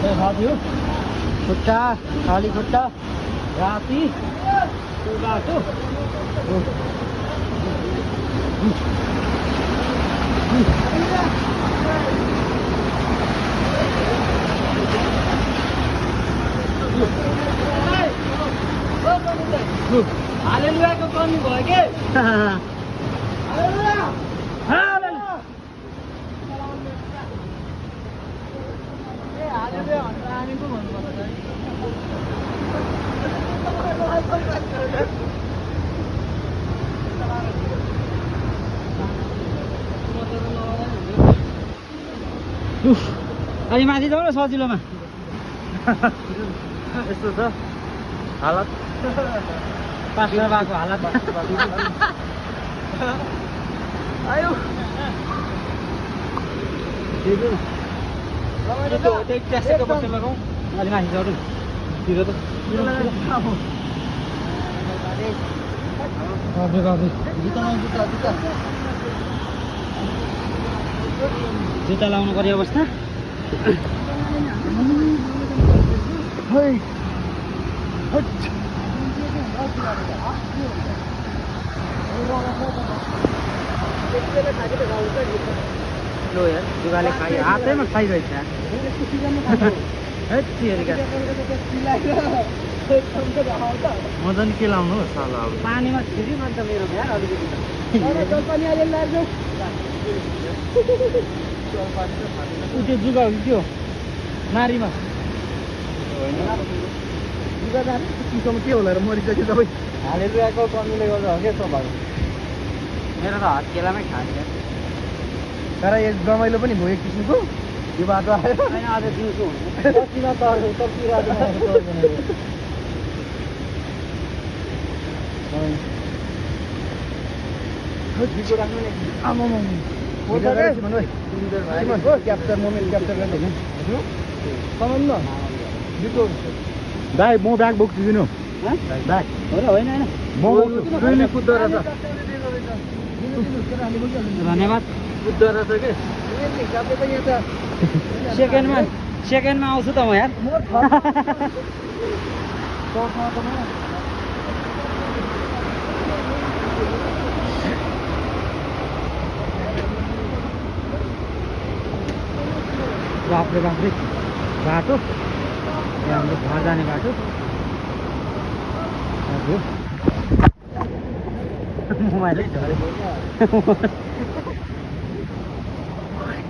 साथी हो खुट्टा खाली खुट्टा राति बाटो हालेलुयाको कमी भयो के हालेलुया हालेलुया ए हालेलुया भनेर हामी पो भन्नुपर्छ अनि माथि जाउँ न सजिलोमा यस्तो छ हालत पास्टर भएको हालत आयो ट्याक्सीको बस्ने लगाउँ अलि माथि जाउँ तिर त जुत्ता लाउनु पर्ने अवस्था लो यार जुगाले खाइ हातैमा खाइरहेछ मजा नि के लाउनु हो साला अब पानीमा छिरी अन्त मेरो भ्यार अलिकति त्यो जुगा हो कि त्यो नारीमा चिसोमा के होला र मरिसक्यो सबै हालेलुयाको कमीले गर्दा हो क्या तपाईँ मेरो त हात केलामै खान्छ तर एक रमाइलो पनि भयो एक किसिमको यो बाटो आयो होइन आज दिउँसो क्याप्चर मोमेन्ट क्याप्चर गर्ने दाइ म ब्याग बोक्छु दिनु ब्याग होइन म कुद्दो रहेछ धन्यवाद कुद्दो रहेछ के सेकेन्डमा आउँछु त म यार बाफ्रे बाफ्रे बाटो हाम्रो घर जाने बाटो मोबाइलै झरेको